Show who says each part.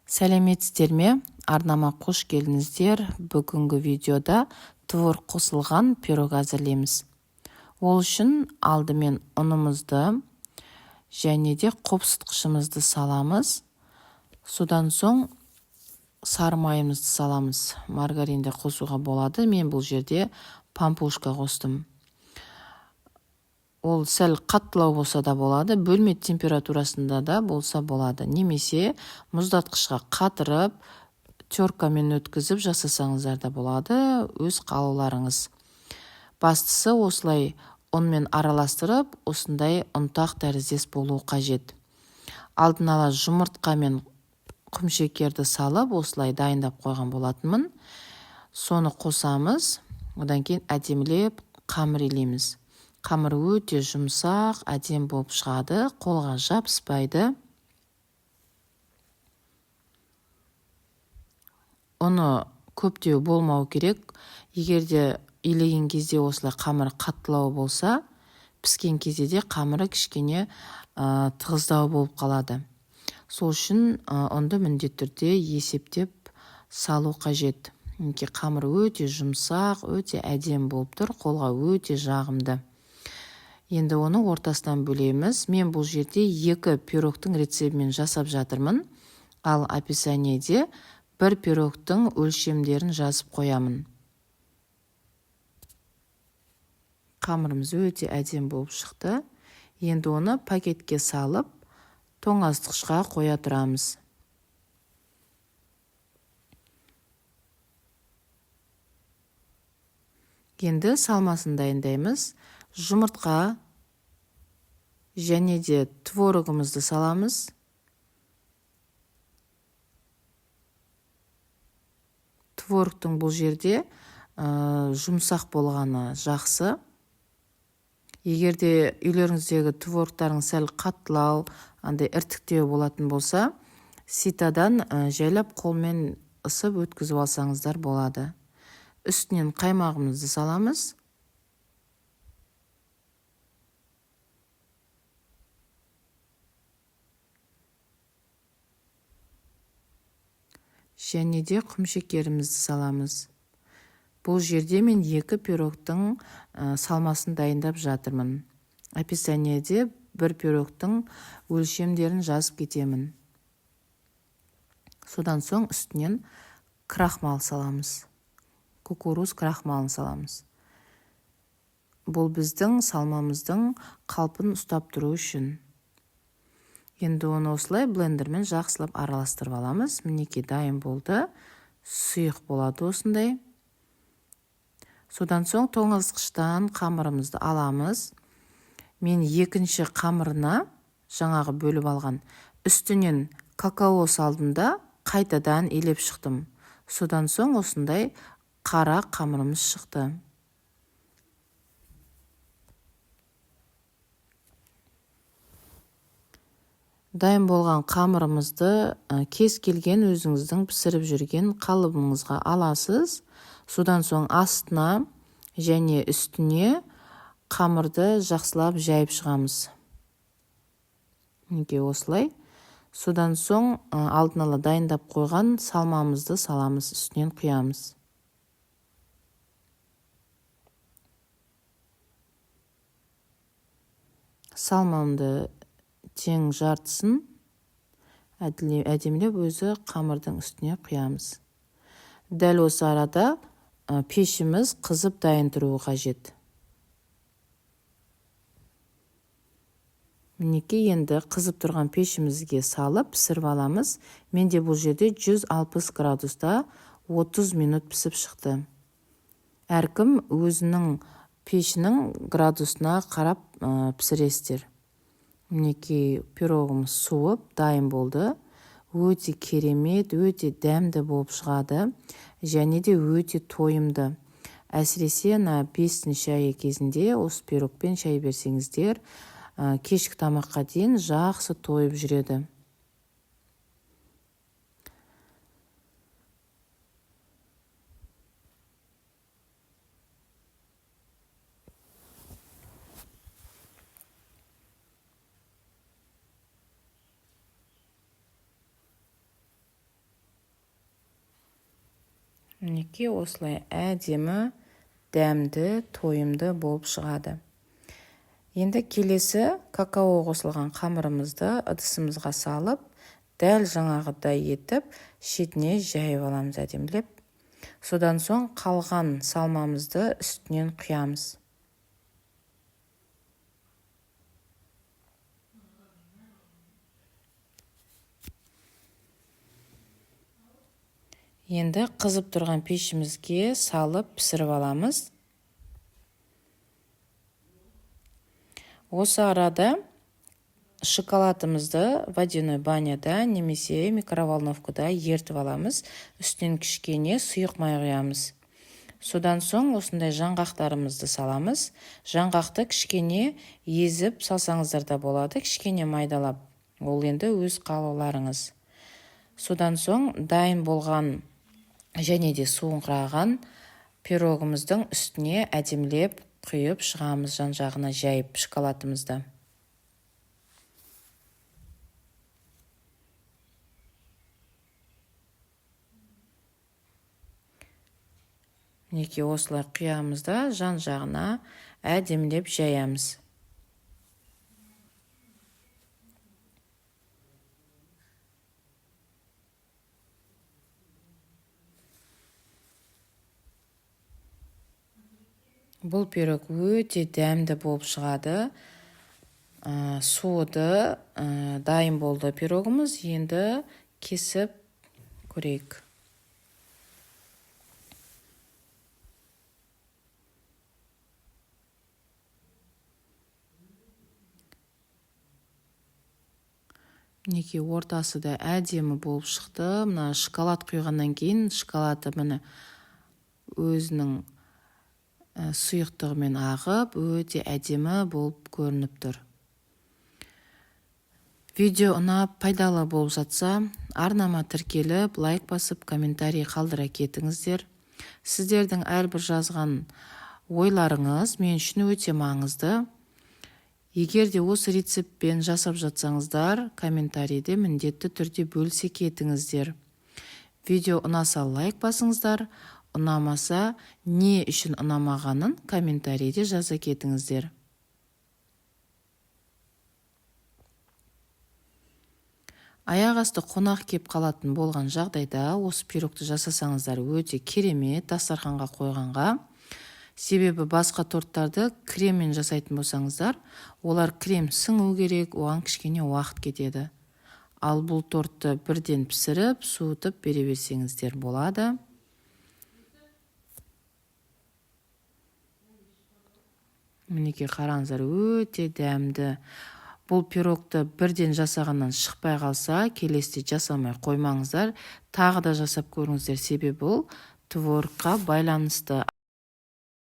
Speaker 1: Сәлеметсіздер ме? Арнама қош келдіңіздер. Бүгінгі видеода творог қосылған пирог әзірлейміз. Ол үшін алдымен ұнымызды және де қопсытқышымызды саламыз. Содан соң сары майымызды саламыз. Маргаринді қосуға болады. Мен бұл жерде пампушка қостым. Ол сәл қаттылау болса да болады, бөлме температурасында да болса болады. Немесе мұздатқышқа қатырып, теркамен өткізіп жасасаңыздар да болады, өз қалауларыңыз. Бастысы осылай ұнмен араластырып, осындай ұнтақ тәріздес болуы қажет. Алдын ала жұмыртқа мен құмшекерді салып, осылай дайындап қойған болатынмын. Соны қосамыз, одан кейін әдемілеп қамыр илейміз. Қамыр өте жұмсақ, әдем болып шығады, қолға жабыспайды. Ұны көптеу болмау керек. Егер де илеген кезде осылай қамыр қаттылау болса, піскен кезде де қамыры кішкене тығыздау болып қалады. Сол үшін ұнды міндетті түрде есептеп салу қажет. Мінекей қамыр өте жұмсақ, өте әдем болып тұр, қолға өте жағымды. Енді оны ортасынан бөлеміз. Мен бұл жерде 2 пирогтың рецептімен жасап жатырмын. Ал описаниеде бір пирогтың өлшемдерін жазып қоямын. Қамырымыз өте әдем болып шықты. Енді оны пакетке салып, тоңазытқышқа қоя тұрамыз. Енді салмасын дайындаймыз. Жұмыртқа және де творогымызды саламыз. Творогтың бұл жерде жұмсақ болғаны жақсы. Егер де үйлеріңіздегі творогтарыңыз сәл қаттылау, андай іртіктеу болатын болса, ситадан жайлап қолмен ысып өткізіп алсаңыздар болады. Үстінен қаймағымызды саламыз. Және де құмшекерімізді саламыз. Бұл жерде мен 2 пирогтың салмасын дайындап жатырмын. Описаниеде бір пирогтың өлшемдерін жазып кетемін. Содан соң үстінен крахмал саламыз. Кукуруз крахмалын саламыз. Бұл біздің салмамыздың қалпын ұстап тұру үшін. Енді оны осылай блендермен жақсылап араластырып аламыз. Мінекей дайын болды. Сұйық болады осындай. Содан соң тоңазытқыштан қамырымызды аламыз. Мен екінші қамырына жаңағы бөліп алған үстінен какао салдым да қайтадан илеп шықтым. Содан соң осындай қара қамырымыз шықты. Дайын болған қамырымызды кез келген өзіңіздің пісіріп жүрген қалыбыңызға аласыз. Содан соң астына және үстіне қамырды жақсылап жайып шығамыз. Мінекей осылай. Содан соң алдын ала дайындап қойған салмамызды саламыз, үстінен құямыз. Салмамды тең жартысын әдемілеп өзі қамырдың үстіне құямыз. Дәл осы арада пешіміз қызып дайын тұруы қажет. Мінекей енді қызып тұрған пешімізге салып пісіріп аламыз. Менде бұл жерде 160 градуста 30 минут пісіп шықты. Әркім өзінің пешінің градусына қарап пісіресіздер. Мінекей пирогымыз суып дайын болды. Өте керемет, өте дәмді болып шығады және де өте тойымды. Әсіресе мына бестің шайы кезінде осы пирогпен шай берсеңіздер, кешкі тамаққа дейін жақсы тойып жүреді. Мінекей, осылай әдемі, дәмді, тойымды болып шығады. Енді келесі какао қосылған қамырымызды ыдысымызға салып, дәл жаңағыдай етіп шетіне жайып аламыз әдемілеп. Содан соң қалған салмамызды үстінен құямыз. Енді қызып тұрған пешімізге салып пісіріп аламыз. Осы арада шоколадымызды водяной баняда немесе микроволновкада ертіп аламыз. Үстінен кішкене сұйық май құямыз. Содан соң осындай жаңғақтарымызды саламыз. Жаңғақты кішкене езіп салсаңыздар да болады, кішкене майдалап. Ол енді өз қалауларыңыз. Содан соң дайын болған және де суыңқыраған пирогымыздың үстіне әдемілеп құйып шығамыз, жан-жағына жайып шоколадымызды. Мінекей, осылай құямыз да жан-жағына әдемілеп жаямыз. Бұл пирог өте дәмді болып шығады. Суыды, дайын болды пирогымыз. Енді кесіп көрейік. Мінекей, ортасы да әдемі болып шықты. Мына шоколад құйғаннан кейін шоколады міне өзінің сұйықтығымен ағып, өте әдемі болып көрініп тұр. Видео ұнап, пайдалы болып жатса, арнама тіркеліп, лайк басып, комментарий қалдыра кетіңіздер. Сіздердің әрбір жазған ойларыңыз мен үшін өте маңызды. Егер де осы рецептпен жасап жатсаңыздар, комментарийде міндетті түрде бөлісе кетіңіздер. Видео ұнаса лайк басыңыздар, ұнамаса не үшін ұнамағанын комментарийде жаза кетіңіздер. Аяқ асты қонақ кеп қалатын болған жағдайда осы пирогты жасасаңыздар өте керемет дастарханға қойғанға. Себебі басқа торттарды креммен жасайтын болсаңыздар, олар крем сіңу керек, оған кішкене уақыт кетеді. Ал бұл тортты бірден пісіріп, суытып бере берсеңіздер болады. Мінекей, қараңыздар, өте дәмді. Бұл пирогты бірден жасағаннан шықпай қалса, келесіде жасамай қоймаңыздар, тағы да жасап көріңіздер, себебі бұл творогқа байланысты.